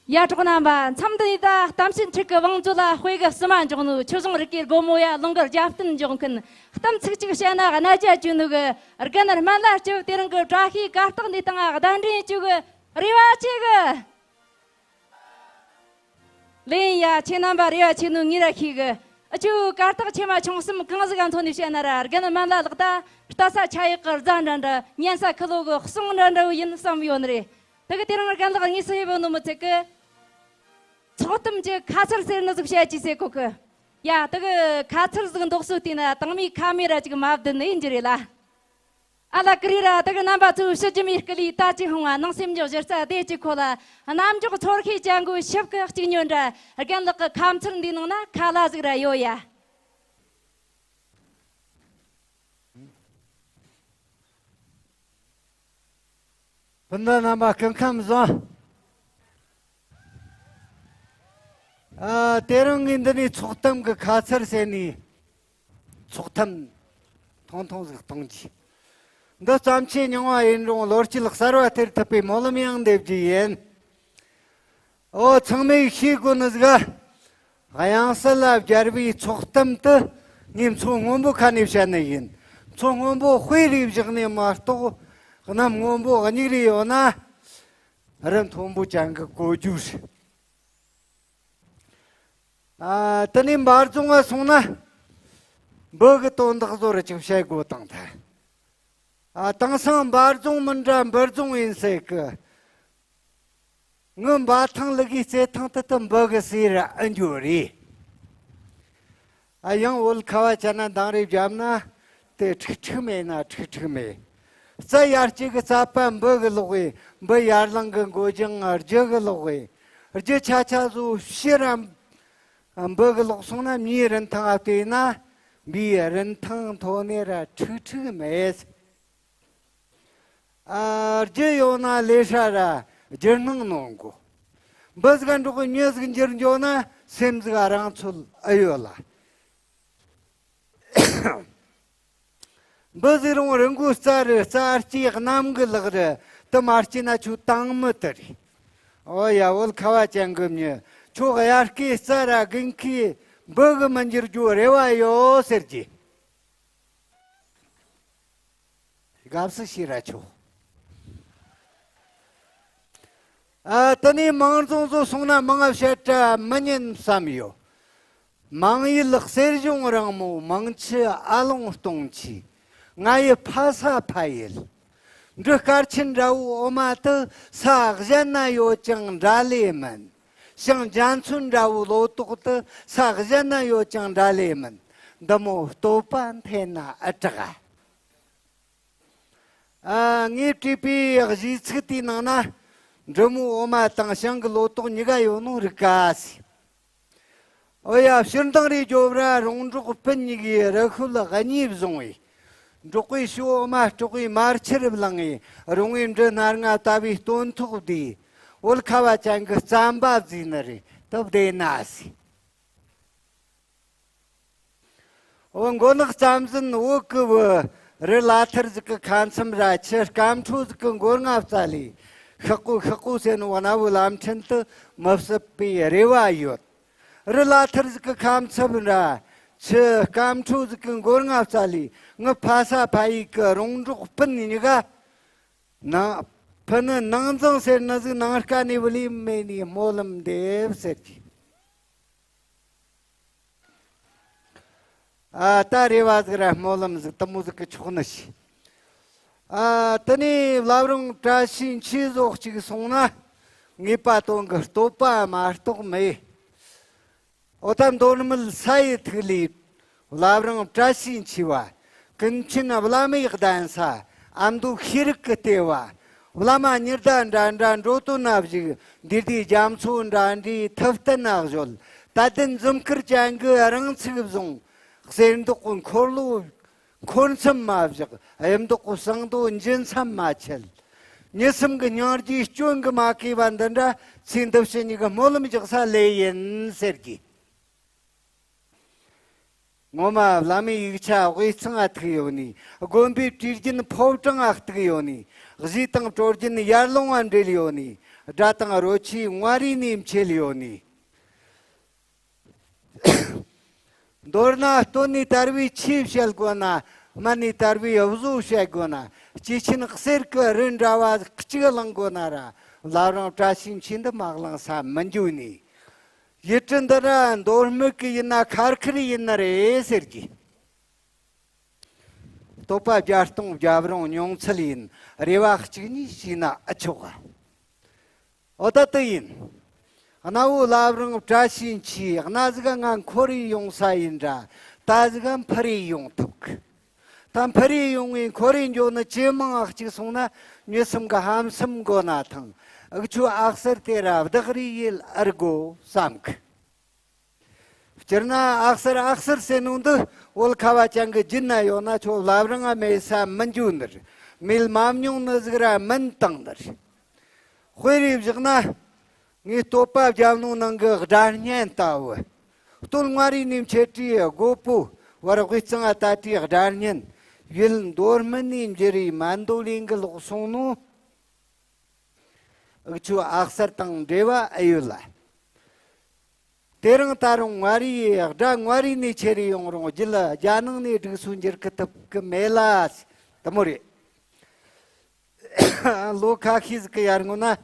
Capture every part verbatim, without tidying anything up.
ཡ། གྲོགས་རྣམ་པ། མཚམས་འདི་ནས་ད་གཏམ་ཆེན་ཕྲུ་གུ་བང་མཛོད་ལ་དཔེ་གི་བསུ་མ་འཇོག་ནོ། ཆོས་གཞུང་རིག་གི་སྒོ་མོ་ཡ། ལུང་གི་རྒྱབ་རྟེན་འཇོག་མཁན། གཏམ་ཚིག་གཅིག་བཤད་ན་གནད་རྒྱ་ཆེ་ནོ་གི་རྒན་སྨན་བླ་སྤྱི་བོ་དེ་རིང་གི་བཀྲ་ཤིས་གར་སྟེགས་འདི་སྟེང་གདན་འདྲེན་བྱེད་གི་རེ་བ་ཆེ་གི། ལེན་ཡ། ཁྱེད་རྣམ་པ་རེ་བ་ཆེ་ནོ་ངས་ར་ཤེས་གི། ཨ་ཆོ་གར་སྟེགས་ཆེ་མ་ཆུང་གསུམ་གང་ཟིག་ག་མཚོན་ནས་བཤད་ན་ར། རྒན་སྨན་བླ་ལགས་ད་ལྟ་ས་ཆ་ཡག་གི་རྫ་འདྲ་འདྲ། ཉན་ས་ཁུ་ལོ་གི་གསུང་འདྲ་འདྲ་བོ་ཡིན་བསམ་ཡོད་ནི་རེད། དེ་གི་དེ་རིང་རྒན་ལགས་དངོས་སུ་ཕེབས་ནོ་མི་ཚད་གི། ཚོགས་གཏམ་གྱི་ཁ་ཚར་ཟེར་ནི་ཟིག་བཤད་ཀྱི་ཟེར་གོ་གི། ཡ། དེ་གི་ཁ་ཚར་ཟིག་འདོགས་སུ་བལྟས་ན་དང་མའི་ཁ་མེད་ར་ཅིག་མ་བསྡད་ནི་ཡིན་རྒྱུ་རེད་ལ། ཨ་ལ་ཀི་རི་ར། དེ་གི་རྣམ་པ་ཚོས་ཕྱི་རྒྱུ་མའི་སྐུ་ལུས་ད་ཅི་ཧང་བ། ནང་སེམས་འཇོག་གཞི་རྩ་བདེ་ཅིག་ཁོ་ལ། གནམ་འཇོག་ཚོར་ཤེས་ཅན་གོ་ཞིབ་གི་གཅིག་ཉོན་འདྲ། རྒན་ལགས་གི་ཁ་མཚར་འདི་ནང་ན་ཁ་ལ་ཟིག་ར་ཡོད་ཡ། སྤུན་ཟླ་རྣམ་པ་སྐུ་ཁམས་བཟང་། ཨ། དེ་རིང་ངས་འདི་ནས་ཚོགས་གཏམ་གི་ཁ་ཚར་ཟེར་ནས། ཚོགས་གཏམ་ཐུང་ཐུང་ཟིག་གཏོང་རྒྱུ། འདི་བརྩམས་ཆོས་རྙིང་བ་ཡིན་རུང་ལོ་རྒྱུས་གསར་བ་སྟེར་ཐུབ་པའི་སྨོན་ལམ་ཡང་འདེབས་རྒྱུ་ཡིན། ཨོ། ཚང་མས་ཤེས་དགོས་ནི་ཟིག། དབྱངས་གསལ་ལ་སྦྱར་བའི་ཚོགས་གཏམ་དེ་ངས་མཚོ་སྔོན་པོ་ཁ་ནས་བཤད་ནི་ཡིན། མཚོ་སྔོན་པོ་དཔེ་རེ་བཞག་ནས་མ་གཏོགས། གནམ་སྔོན་པོ་སྙིགས་རེ་ཡོད་ན། རི་མཐོན་པོ་ཅན་གི་གོ་རྒྱུ་རེད། ཨ། དེ་ནས་འབའ་རྫོང་ང་སོང་ན། འབུ་གི་དོན་དག་བཟོ་རུ་ཅིག་བཤད་དགོས་དང་ཐལ། ཨ། དེང་སང་འབའ་རྫོང་མིན་འདྲ་འབུ་རྫོང་ཡིན་ཟེར་གི། ངི་འབའ་ཐང་ལི་གི་རྩེ་ཐང་དུ་དུ་འབུ་གི་ཟེར་ཨ་འགྱོ་རེད། ཨ། ཡང་བོད་ཁ་བ་ཅན་ན་འདང་རེ་བརྒྱབ་ན། དེ་ཁྲིག་ཁྲིག་མེད་ན་ཁྲིག་ཁྲིག་མེད། རྩྭ་ཡར་སྐྱེ་གི་རྩྭ་པ་འབུ་གི་ལོག་གི། འབུ་ཡར་ལངས་གི་མགོ་རྒྱང་རྒྱུ་གི་ལོག་གི། རྒྱུ་ཆ་ཆ་བཟོ་ཕྱིར་རམ། འབུ་གི་ལོག་སོང་ན་མིའི་རིན་ཐང་ང་བལྟས་ན། འབུའི་རིན་ཐང་མཐོ་ནས་ར་ཁྲིག་ཁྲིག་མེད། ཨ། རྒྱུ་ཡོད་ན་ལས་ཧྲ་ར་རྒྱུ་སྣང་ནོར་གོ། འབུ་ཟིག་འགྲོགས་གི་མྱི་ཟིག་འགྱུར་འགྱོ་ན་སེམས་ཟིག་རང་ཚོད་ཨེ་ཡོད་ལ། འབུ་ཟིག་རུང་རི་མགོའི་རྩྭ་རེད། རྩྭ་སྐྱེས་གནམ་གི་ལག་རེད། དེ་མ་སྐྱེས་ན་ཁྱོད་དྭངས་མི་དེ་རེད། ཨོ་ཡ། བོད་ཁ་བ་ཅན་གི་མྱི། ཁྱོད་དབྱར་སྐྱེས་རྩྭ་ར་དགུན་ཁའི་འབུ་གི་མི་འགྱུར་རྒྱུ་རེ་བ་ཡོད་ཟེར་གྱི། དགའ་བསུ་ཞེ་ར་ཆོག། ཨ། དེ་ནས་མང་རྫོང་ཚོ་སོང་ན་མང་ང་བཤད་གྲྭ་མི་ཉན་བསམ་ཡོད། མང་ཡུལ་གསེར་གཞོང་རིང་མོ། མང་ཆུ་ཨ་ལོང་སྟོང་ཆུ། ང་ཡི་ཕ་ས་ཕ་ཡུལ། འབྲི་དཀར་ཆེན་འདྲ་བོའི་འོ་མ་དེ་ས་གཞན་ན་ཡོད་ཀྱང་འདྲ་ལེ་མིན། ཞིང་རྒྱ་མཚོ་འདྲ་བོའི་ལོ་ཏོག་དེ་ས་གཞན་ན་ཡོད་ཀྱང་འདྲ་ལེ་མིན། འདི་མོ་བསྟོད་པ་འཐེན་ན་ཨེ་དྲག་ཨ། ངས་བྲིས་པའི་གཞས་ཚིག་དེའི་ནང་ན། འབྲི་མོའི་འོ་མ་དང་ཞིང་གི་ལོ་ཏོག་གཉིས་ཀ་ཡོད་ནོ་རིག་ག་ཟེར། ཨོ་ཡ། ཕྱིར་འདང་རེ་རྒྱོབ་ར་རོང་འབྲོག་སྤུན་གཉིས་ཀྱིས་རི་ཤོད་གཉིས་བཟུང་བས། འབྲོག་པའི་ཤོད་འོ་མ་སྤྲོག་པའི་མར་ཆུ་རུ་བླངས་ངས། རོང་བའི་འབྲི་སྣ་ལྔ་ལྟ་བུའི་སྟོན་ཐོག་བསྡུས། བོད་ཁ་བ་ཅན་གྱི་རྩམ་པ་བཟོས་ནི་རེད། དེ་བསྡད་ན་ཟེར། འོ། མགོ་ནག་རྩམ་ཟན་བོད་ཀྱི་བུ། རི་ལ་ཐུར་ཟིག་གི་ཁ་མཚམས་ར་ཆུ་སྐམ་ཁྲོ་ཟིག་གི་མགོ་རྔ་རྩ་ལས། ཤག་གོ་ཤག་གོ་ཟེར་ནོ་གནའ་བོའི་ལམ་ཕྲན་དུ་མི་བསྲབ་པའི་རེ་བ་ཡོད། རི་ལ་ཐུར་ཟིག་གི་ཁ་མཚམས་ར་ཆུ་སྐམ་ཁྲོ་ཟིག་གི་མགོ་རྔ་རྩ་ལས། ངི་ཕ་ས་ཕ་ཡུལ་གི་རོང་འབྲོག་སྤུན་གཉིས་ཀ་ནང་ཕུ་ནུ་ནང་འཛིང་ཟེར་ནི་ཟིག་ནང་དཀའ་ནས་བུ་ལས་མེད་ནས་སྨོན་ལམ་འདེབས་ཟེར་གྱི། ཨ། ད་རེ་བ་ཟིག་ར་སྨོན་ལམ་ཟིག་དེ་མོ་ཟིག་གི་ཆོག་ནི་ཞིག། ཨ། དེ་ནས་བླ་བྲང་བཀྲ་ཤིས་འཁྱིལ་བཟོ་གཅིག་སོང་ན། ངེས་པ་དོན་གྱི་བསྟོད་པ་མ་གཏོགས་མེད། ཨོ་ད་མདོ་སྨད་ས་ཡི་ཐིག་ལེ། བླ་བྲང་བཀྲ་ཤིས་འཁྱིལ་བ། ཀུན་མཁྱེན་བླ་མའི་གདན་ས། ཨ་མདོ་ཤེས་རིག་གི་ལྟེ་བ། བླ་མ་ཉི་ཟླ་འདྲ་འདྲ་འགྲོ་དོན་ན་བཞུགས། འདི་ཟླའི་རྒྱ་མཚོ་འདྲ་འདྲའི་ཐུབ་བསྟན་ན་གཞོལ། དད་ལྡན་འཛུམ་དཀར་ཅན་གྱི་རང་ཚུགས་བཟུང་། གསེར་མདོག་གི་འཁོར་ལོ་འཁོར་མཚམས་མ་བཞག། གཡུ་མདོག་གི་བསང་རྡོ་འགྱིང་མཚམས་མ་ཆད། མྱི་སེམས་ཀྱི་སྙིང་རྗེའི་སྐྱོན་གྱིས་མ་གོས་པ་འདི་འདྲ་ཚེ་འདི་ཕྱི་གཉིས་ཀྱི་སྨོན་ལམ་རྒྱག་ས་ལོས་ཡིན་ཟེར་གྱི། ངོ་མ་བླ་མའི་ཡིག་ཆ་དབུས་གཙང་ང་ཐུག་ཡོད་ནི། དགོན་པའི་བྲིས་རྒྱུན་ཕོ་བྲང་ང་གཏུགས་ཡོད་ནི། གཞས་དང་བྲོ་རྒྱུན་ཡར་ཀླུང་ང་འབྲེལ་ཡོད་ནི། དགྲ་དང་རོ་ཆས་མངའ་རིས་ནས་མཆེད་ཡོད་ནི། མདོར་ན་སྟོད་ནས་དར་བའི་ཆོས་བཤད་དགོས་ན། སྨད་ནས་དར་བའི་བཟོ་བཤད་དགོས་ན། སྐྱེས་ཆེན་གསེར་གྱི་རི་འདྲ་བ་གཅིག་བླང་དགོས་ན་ར། བླ་བྲང་བཀྲ་ཤིས་འཁྱིལ་འདི་མ་བླངས་ས་མི་འཇུག་ནི། ཡུལ་གྲུ་འདི་ར་མདོ་སྨད་ཀྱི་ཡིན་ན་ཁར་ཁར་ཡིན་ནི་རེད་ཟེར་གི། བསྟོད་པ་བརྒྱ་སྟོང་བརྒྱ་རུང་ཉུང་ཚུལ་ཡིན། རེ་བ་གཅིག་གཉིས་ཞུས་ན་ཨེ་ཆོག་ག། འོ་ད་དེ་ཡིན། གནའ་བོའི་བླ་བྲང་བཀྲ་ཤིས་འཁྱིལ། གནའ་ཟིག་ང་འཁོར་རེ་ཡོང་ས་ཡིན་འདྲ། ད་ཟིག་འཕུར་རེ་ཡོང་ཐུབ་གི། ད་འཕུར་རེ་ཡོང་ངས་འཁོར་རེ་འགྱོ་ནི་ཇེ་མང་ཨ་གཅིག་སོང་ན། མྱི་གསུམ་གི་ཧམ་སེམས་དགོས་ན་ཐང་། འུ་ཆོའི་ཨག་གསར་དེ་ར་བདག་རེ་ཡེད་ཨེ་དགོས་བསམ་གི། སྤྱིར་ན་ཨག་གསར་ཨག་གསར་ཟེར་ནོ་འདི་བོད་ཁ་བ་ཅན་གི་རྒྱུད་ན་ཡོད་ན། ཁྱོད་བླ་བྲང་ང་མེད་ས་མི་འཇུག་ནི་རེད། མེད་མ་མྱོང་ནི་ཟིག་ར་མིན་བཏང་ནི་རེད། དཔེ་རེ་བཞག་ན། ངས་བསྟོད་པ་བརྒྱ་ནོ་ནང་གི་སྒྲ་སྙན་ལྟ་བུ། སྟོད་མངའ་རིས་ནས་མཆེད་དུས་རྒོད་པོ། བར་དབུས་གཙང་ང་ད་དུས་སྒྲ་སྙན། ཡུལ་མདོ་སྨད་ནས་འགྱུར་རེ་མན་དོ་ལིང་གི་ལོག་སོང་ནོ། འུ་ཆོའི་ཨག་གསར་དང་འབྲེལ་བ་ཨེ་ཡོད་ལ། དེ་རིང་ད་རུང་མངའ་རིས་སྒྲ་མངའ་རིས་ནས་ཁྱེར་རེ་ཡོང་རུང་། རྒྱུད་རྒྱ་ནང་ནས་སྒྲིག་སྲོལ་འགྱུར་གི་ཐུབ་གི་མེད་ལ། དེ་མོ་རེད། ལོ་ཁ་ཤས་ཟིག་གི་ཡར་སྔོན་ན།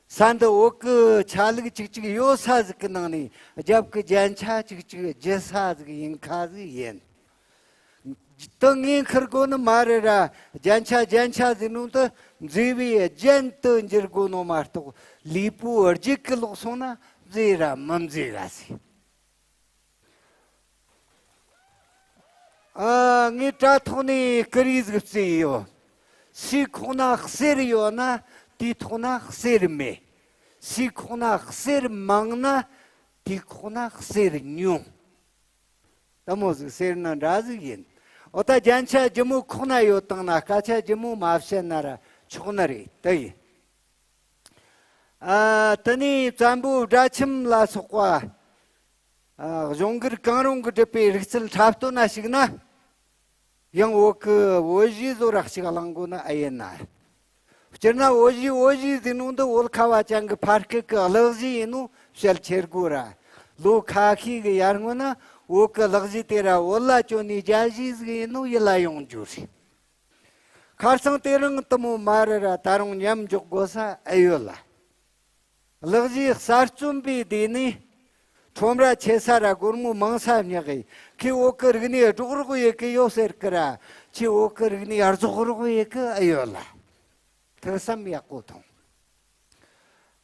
ས་འདི་བོད་གི་ཆ་ལུགས་ཅིག་ཅིག་ཡོད་ས་ཟིག་གི་ནང་ནས། རྒྱབ་གི་རྒྱན་ཆ་ཅིག་ཅིག་རྒྱུ་ས་ཟིག་ཡིན་ཁ་ཟིག་ཡིན། དེ་ངས་འཁུར་དགོས་ནི་མ་རེད་ར། རྒྱན་ཆ་རྒྱན་ཆ་ཟེར་ནོ་དེ་མཛེས་པའི་རྒྱན་དུ་འགྱུར་དགོས་ནོ་མ་གཏོགས། ལུས་པོའི་རྒྱུད་གི་ལོག་སོང་ན་མཛེས་ར་མི་མཛེས་ར་ཟེར། ཨ། ངས་དྲ་ཐོག་ནས་ཀུ་རེ་ཟིག་བརྩིས་ཡོད། སུའི་ཁོག་ན་གསེར་ཡོད་ན། དེའི་ཐོག་ན་གསེར་མེད། སུའི་ཁོག་ན་གསེར་མང་ན། དེའི་ཁོག་ན་གསེར་ཉུང་། དེ་མོ་ཟིག་ཟེར་ན་འདྲ་ཟིག་ཡིན། འོ་ད་རྒྱན་ཆ་ལྗིད་མོ་ཁོག་ན་ཡོད་བཏང་ན། སྐད་ཆ་ལྗིད་མོ་མ་བཤད་ན་ར་ཆོག་ནི་རེད། དེ་ཡིན། ཨ། དེ་ནས་བཙན་པོའི་སྦྲ་ཁྱིམ་ལ་སོགས་པ། ཨ། གཞུང་སྒེར་གང་རུང་གིས་བསྒྲུབས་པའི་རིག་རྩལ་འཁྲབ་སྟོན་ན་ཞུགས་ན། ཡང་བོད་ཀྱི་བོད་གཞས་བཟོ་ར་གཅིག་བླང་དགོས་ནི་ཨེ་ཡིན་ན། སྤྱིར་ན་བོད་གཞས་བོད་གཞས་ཟེར་ནོ་འདི་བོད་ཁ་བ་ཅན་གྱི་ཕ་སྐད་ཀྱི་གླུ་གཞས་ཡིན་ནོ་བཤད་ཁྱེར་དགོས་ར། ལོ་ཁ་ཤས་ཀྱི་ཡར་སྔོན་ན་བོད་ཀྱི་གླུ་གཞས་དེ་ར་བོད་ལ་བསྐྱོན་ནས་རྒྱ་གཞས་ཟིག་ཡིན་ནོ་ཡིད་ལ་ཡོང་རྒྱུ་རེད། ཁར་སང་དེ་རིང་དེ་མོ་མ་རེད་ར། ད་རུང་མཉམ་འཇོག་དགོས་ས་ཨེ་ཡོད་ལ། གླུ་གཞས་གསར་རྩོམ་པའི་སྡེ་ནས་ཁྲོམ་ར་ཆེ་ས་ར་སྒོར་མོ་མང་ས་བསྙགས་གི། ཁོས་བོད་ཀྱི་རིག་གནས་སྒྲོག་རོགས་ཡེད་གི་ཡོད་ཟེར་གི་ར། ཁྱོས་བོད་ཀྱི་རིག་གནས་རྫོགས་རོགས་ཡེད་གི་ཨེ་ཡོད་ལ། ཐུགས་བསམ་ཡག་པོ་ཐོངས།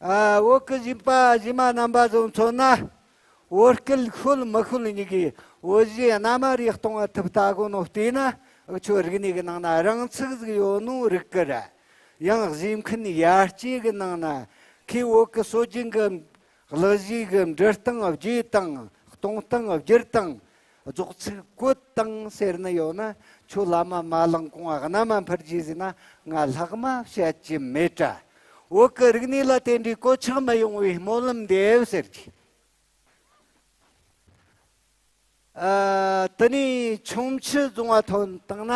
ཨ། བོད་ཀྱི་གཞས་པ་གཞས་མ་རྣམ་པ་ཚོ་མཚོན་ན། བོད་སྐད་ཤོད་མི་ཤོད་གཉིས་ཀྱིས་བོད་གཞས་རྣལ་མ་རེ་གཏོང་ཐུབ་ལྟ་གོ་ནོ་བལྟས་ན། འུ་ཆོའི་རིག་གནས་ཀྱི་ནང་ན་རང་ཚུགས་ཟིག་ཡོད་ནོ་རིག་གི་ར། ཡང་གཞས་མཁན་ཡར་སྐྱེས་ཀྱི་ནང་ན། ཁོས་བོད་ཀྱི་སྲོལ་རྒྱུན་གྱི་གླུ་གཞས་ཀྱི་འབྲི་སྟངས། བརྗེ་སྟངས། གཏོང་སྟངས། བསྒྱུར་སྟངས། རྫོགས་ཚིག་བཀོད་སྟངས་ཟེར་ནི་ཡོད་ན། ཁྱོད་བླ་མ་མ་ལངས་གོང་ང་རྣལ་མ་འཕུར་རྒྱུ་ཟེར་ན་ང་ལྷག་མ་བཤད་རྒྱུ་མེད་དྲ། བོད་ཀྱི་རིག་གནས་ལ་དེ་འདྲའི་གོད་ཆག་མི་ཡོང་བའི་སྨོན་ལམ་འདེབས་ཟེར་གྱི། ཨ། དེ་ནས་ཁྱུང་མཆུ་རྫོང་བ་ཐོན་བཏང་ན།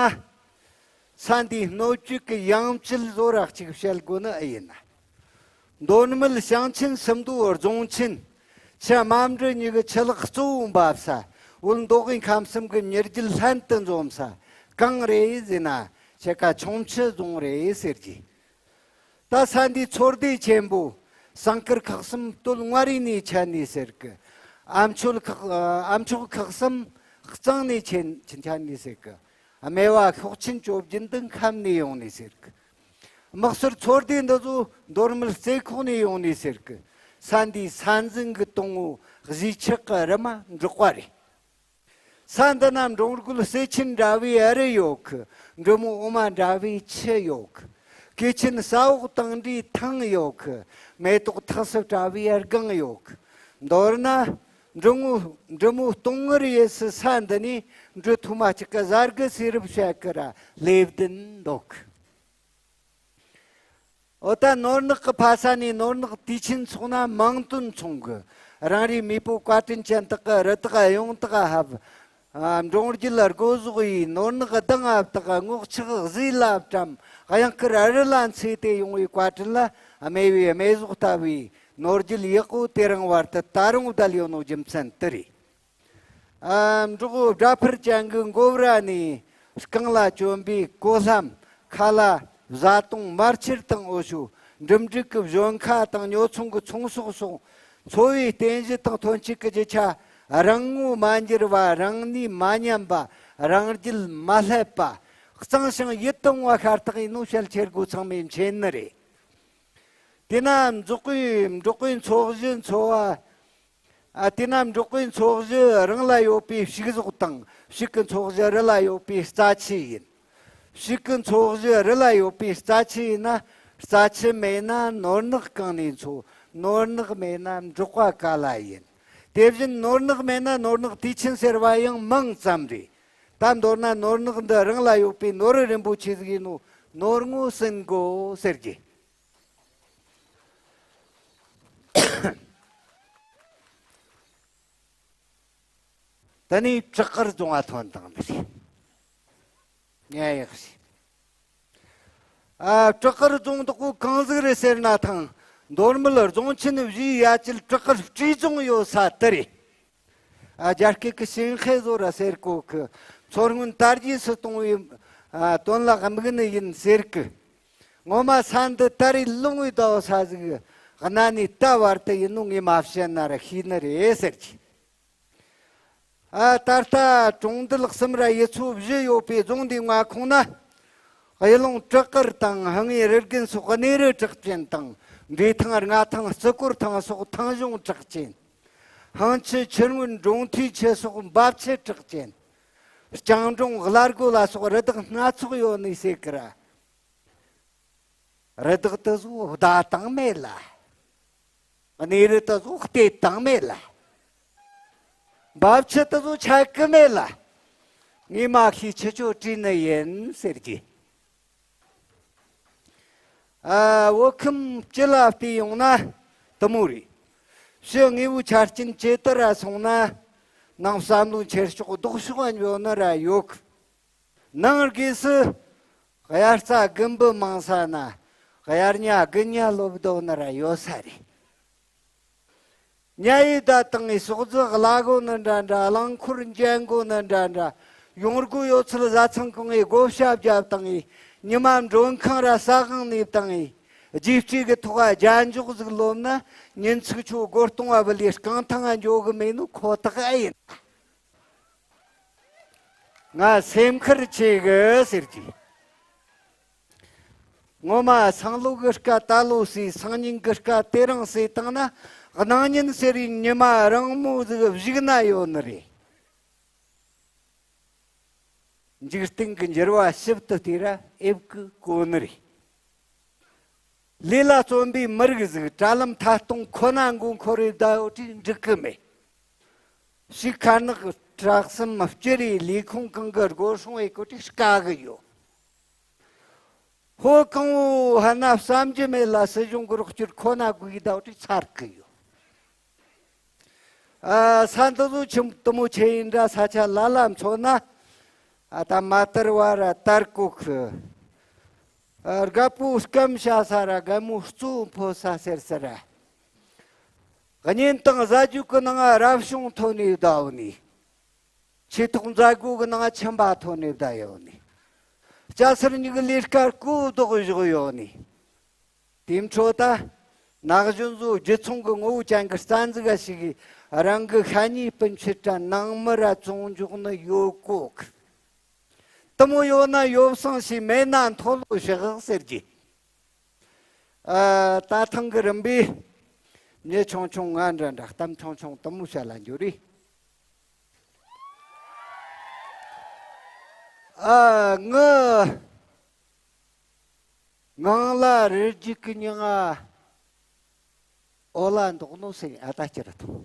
ས་འདིའི་སྣོད་བཅུད་ཀྱི་ཡང་བཅུད་བཟོ་ར་གཅིག་བཤད་དགོས་ནི་ཨེ་ཡིན་ན། མདོ་སྨད་ཞིང་ཆེན་སུམ་མདོའི་རྫོང་ཆེན། ཆུ་རྨ་འབྲི་གཉིས་ཀྱི་ཆུ་ལག་གཙོ་བོ་འབབ་ས། བོད་མདོ་དབུས་ཁམས་གསུམ་གྱི་མྱུར་རྒྱུད་ལྷན་དུ་འཛོམས་ས་གང་རེད་ཟེར་ན། ཕྱེད་ཀ་ཁྱུང་མཆུ་རྫོང་རེད་ཟེར་གྱི། ད་ས་འདིའི་མཚོ་སྡེ་ཆེན་པོ། ཟངས་དཀར་ཁག་གསུམ་སྟོད་མངའ་རིས་ནས་ཆད་ནས་ཟེར་གི། ཨ་མཆོག་ཁག་ཨ་མཆོག་ཁག་གསུམ་གཙང་ནས་ཆད་ཆད་ནས་ཟེར་གི། སྨེ་བ་ཤོག་ཆེན་བཅོ་བརྒྱད་འདི་ཁམས་ནས་ཡོང་ནས་ཟེར་གི། དམག་ཟོར་མཚོ་སྡེ་འདི་ཚོ་མདོ་སྨད་རྩེ་ཁོག་ནས་ཡོང་ནས་ཟེར་གི། ས་འདིའི་ས་འཛིན་གྱི་དང་པོ་གཞིས་ཆགས་ཀྱི་རི་མ་འབྲོག་པ་རེད། ས་འདི་ན་འབྲོང་རྒོད་སེ་ཆེན་འདྲ་བའི་རི་ཡོད་གི། འབྲི་མོ་འོ་མ་འདྲ་བའི་ཆུ་ཡོད་གི། གོས་ཆེན་ས་འོག་དང་འདྲའི་ཐང་ཡོད་གི། མེ་ཏོག་ཐགས་སུ་བཀྲ་བའི་སྒང་ཡོད་གི། མདོར་ན། འབྲི་མོ་འབྲི་མོ་སྟོང་ངུར་ཡེ་སི་ས་འདི་ནས་འབྲི་ཐུ་མ་གཅིག་གི་གཟའ་རྒི་སི་རུབ་བཤད་གི་ར་ལེབ་ལྡིན་འདུག་གི། འོ་ད་ནོར་ནག་གི་ཕ་ས་ནས་ནོར་ནག་དུས་ཆེན་ཚོགས་ན་མིང་དོན་མཚུངས་གི། རང་རེའི་མེས་པོ་བཀའ་དྲིན་ཅན་དག་གི་རི་དྭགས་གཡུང་དྭགས་ཕབ། ཨ། འབྲོང་རྒྱུད་ལ་སྒོ་ཟོག་ཡིས། ནོར་ནག་གདང་ང་བཏགས། སྔོ་ལྕགས་གཟིས་ལ་བཀྲམ། གཡང་དཀར་རི་ལ་འཚོས་ཏེ་ཡོང་བའི་བཀའ་དྲིན་ལ། སྨེ་བའི་སྨེ་ཟོག་ལྟ་བུའི་ནོར་རྒྱུད་ཡག་པོ་དེ་རིང་བར་དུ་ད་རུང་བསྡད་ཡོད་ནོ་རྒྱུ་མཚན་དེ་རེད། ཨ། འབྲོག་སྦྲ་ཕུར་ཅན་གྱི་མགོ་བོ་ར་ནས་རྐང་ལ་གྱོན་པའི་ཀོ་ལྷམ། ཁ་ལ་བཟའ་བཏུང་། མར་ཕྱེར་དང་འོ་ཞོ། འགྲིམ་འགྲུལ་གྱི་བཞོན་ཁ་དང་ཉོ་ཚོང་གི་ཚོང་ཟོག་སོགས་འཚོ་བའི་རྟེན་གཞི་དང་ཐོན་སྐྱེད་ཀྱི་རྒྱུ་ཆ། རང་ངོ་མ་འགྱུར་བ། རང་ནུས་མ་ཉམས་པ། རང་རྒྱུད་མ་ལྷད་པ། གཙང་ཞིང་ཡིད་དུ་འོང་བ་ཤ་སྟག་ཡིན་ནོ་བཤད་ཁྱེར་དགོས་ཚང་མས་མཁྱེན་ནི་རེད། དེས་ན་འབྲོག་པའི་འབྲོག་པའི་འཚོ་གཞི་འཚོ་བ། ཨ། དེས་ན་འབྲོག་པའི་འཚོ་གཞི་རང་ལ་ཡོད་པའི་ཕྱུགས་ཟོག་དང་ཕྱུགས་ཀྱི་འཚོ་གཞི་རི་ལ་ཡོད་པའི་རྩྭ་ཆུ་ཡིན། ཕྱུགས་ཀྱི་འཚོ་གཞི་རི་ལ་ཡོད་པའི་རྩྭ་ཆུ་ཡིན་ན། རྩྭ་ཆུ་མེད་ན་ནོར་ནག་གང་ནས་འཚོ། ནོར་ནག་མེད་ན་འབྲོག་པ་ག་ལ་ཡིན། དེ་བཞིན་ནོར་ནག་མེད་ན་ནོར་ནག་དུས་ཆེན་ཟེར་བ་ཡང་མིང་ཙམ་རེད། ད་མདོར་ན་ནོར་ནག་འདི་རང་ལ་ཡོད་པའི་ནོར་བུ་རིན་པོ་ཆེ་ཟིག་ཡིན་ནོ། ནོར་ངོ་ཟིན་དགོ་ཟེར་གི། ད་ནི་བྲག་དཀར་རྫོང་ང་ཐོན་བཏང་ནི་རེད། ཉན་ཡག་ཞིག་ཨ། བྲག་དཀར་རྫོང་དག་པོ་གང་ཟིག་རེད་ཟེར་ན། ཐང་མདོ་སྨད་རྫོང་ཆེན་བཞིའི་ཡ་གྱལ་བྲག་དཀར་སྤྲེལ་རྫོང་ཡོད་ས་དེ་རེད། ཨ། རྒྱ་སྐད་ཀྱི་ཞིན་ཧེ་བཟོ་ར་ཟེར་གོ་གི། མཚོ་སྔོན་དར་རྒྱས་སུ་གཏོང་བའི། ཨ། དོན་ལ་དམིགས་ནི་ཡིན་ཟེར་གི། ངོ་མ་ས་འདི་ད་རེས་ལུང་བའི་ཟླ་བ་ས་ཟིག་གནའ་ནས་ད་བར་དུ་ཡིན་ནོ་ངས་མ་བཤད་ན་ར་ཤེས་ནི་རེད་ཟེར་གི། ཨ། ད་ལྟ་གྲོང་རྡལ་གསུམ་ར་ཡུལ་ཚོ་བཞི་ཡོད་པའི་རྫོང་འདིའི་མངའ་ཁོངས་ན། གཡུ་ལུང་བྲག་དཀར་དང་། ཧང་ངེ་རི་རྒན་སོགས་གནས་རི་གྲགས་ཅན་དང་། འབྲས་ཐང་། རྔ་ཐང་། རྩི་གོར་ཐང་སོགས་ཐང་གཞུང་གྲགས་ཅན། ཧང་ཆུ། ཆུ་སྔོན། འབྲོང་ཐིའི་ཆུ་སོགས་འབབ་ཆུ་གྲགས་ཅན། རྐྱང་འབྲོང་། གླ་སྒོ་ལ་སོགས་རི་དྭགས་སྣ་ཚོགས་ཡོད་ནི་ཟེར་གི་ར། རི་དྭགས་དེ་ཚོ་བདའ་བཏང་མེད་ལ། གནས་རི་དེ་ཚོ་གཏད་བཏང་མེད་ལ། འབབ་ཆུ་དེ་ཚོ་ཆད་གི་མེད་ལ། ངས་མ་ཤེས་ཆུ་ཆོ་བྲིས་ནི་ཡིན་ཟེར་གི། ཨ། བོད་ཁམས་སྤྱི་ལ་བལྟས་ཡོང་ན་དེ་མོ་རེད། ཕྱི་དངོས་པོའི་ཆ་རྐྱེན་ཇེ་དར་ར་སོང་ན། ནང་བསམ་བློའི་འཁྱེར་ཕྱོགས་ལྡོག་ཕྱོགས་ཡོད་ནི་ར་ཡོད་གི། ནང་སྒོས་སུ་དབྱར་རྩྭ་དགུན་འབུ་མང་ས་ན། དབྱར་ཉ་དགུན་ཉ་ལོབས་བསྡད་ནི་ར་ཡོད་ས་རེད། ཉ་ཡི་བདའ་བཏང་ངི་ཟོག་རྫི་གླ་གོ་ནི་འདྲ་འདྲ། རླངས་འཁོར་འགྲན་གོ་ནི་འདྲ་འདྲ། ཡོང་སྒོ་ཡོད་ཚད་བཟའ་ཚང་གང་ངི་བགོ་བཤའ་བརྒྱབ་བཏང་ངི། ཉི་མ་མགྲོན་ཁང་ར་ཟ་ཁང་ནས་བཏང་ངི། རྗེས་སྤྲོད་ཀྱི་ཐོག་རྒྱན་འཇོག་ཟིག་ལོབས་ན། ཉིན་ཚིག་ཆོ་སྒོ་སྟོང་བ་བུད་ལས་རྐང་ཐང་ང་འགྱོ་གི་མེད་ནོ་ཁོ་ཐག་ཨེ་ཡིན། ང་སེམས་ཁུར་ཆེ་གི་ཟེར་གི། ངོ་མ་སང་ལོ་གི་སྐད་ད་ལོ་ཟོས། སང་ཉིན་གི་སྐད་དེ་རིང་ཟོས་བཏང་ན། གནངས་ཉིན་ཟེར་བའི་ཉི་མ་རིང་མོ་ཟིག་གཞུག་ན་ཡོད་ནི་རེད། འཇིག་རྟེན་གྱི་འགྱུར་བ་ཞིབ་ཏུ་བལྟས་ར་ཨེབ་ཀི་གོ་ནི་རེད། ལས་ལ་བརྩོན་པའི་མི་རིགས་ཟིག་དྲ་ལམ་ཐད་གཏོང་ཁོ་ན་མགོ་འཁོར་རེ་བསྡད་ཡོད་དུས་འགྲིག་གི་མེད། ཕྱི་ཁ་ནག་བྲག་གསུམ་སྤྱི་རེའི་ལས་ཁུངས་གང་གི་སྒོ་སྲུང་བའི་སྐོར་དྲི་དཀའ་གི་ཡོད། ཧོ་གང་བོ་ཧ་ན་བསམ་རྒྱུ་མེད་ལ། སྲིད་གཞུང་གི་རོགས་སྐྱོར་ཁོ་ན་དགོས་གི་བསྡད་དྲི་ཚར་གི་ཡོད། ཨ། ས་འདི་ཚོ་ཆི་དེ་མོ་ཆེ་ཡིན་འདྲ། ས་ཆ་ལ་ལ་མཚོན་ན། ཨ། ད་མ་དར་བ་ར་དར་གོ་གི། ཨ། རྒད་པོ་སྐམ་ཤ་ས་ར་རྒན་མོ་གཙོ་ཕོ་ས་ཟེར་ས་ར། གཉེན་དང་བཟའ་རྒྱུ་གི་ནང་རབ་བྱུང་ཐོན་ནས་བསྡད་ནི། ཆོས་ཐོག་མཛད་སྒོ་གི་ནང་ཁྱིམ་པ་ཐོན་ནས་བསྡད་ཡོད་ནི། སྐྱ་སེར་གཉིས་ཀྱི་ལས་ཀ་སྒོ་རྡོག་བཞག་ཡོད་ནི། དེའི་འཕྲོ་ད་ན་གཞོན་ཚོ་རྒྱུ་ཚོང་གི་ངོ་བོ་ཅན་གྱི་རྩ་འཛུགས་ཞིག་གིས་རང་གི་ཤ་ཉེ་སྤུན་མཆེད་ར་ནང་མི་ར་བཙོང་འཇོག་ནི་ཡོད་གོ་གི། དེ་མོ་ཡོད་ན་ཡོ་བསྲང་བྱས། མེད་ན་མཐོལ་ལོ་བཤགས་ཟེར་གི། ཨ། ད་ཐེངས་ཀྱི་རིམ་པས་མྱི་ཆུང་ཆུང་ང་འདྲ་འདྲ་གཏམ་ཆུང་ཆུང་དེ་མོ་བཤད་ལ་འགྱུར་རེད། ཨ། ངི་ངང་ལ་རི་རྒྱུད་ཀྱི་མྱི་ང་འོ་ལ་འདུག་ནོ་ཟེར། ཨ། ད་ཅི་ར་ཐོང་།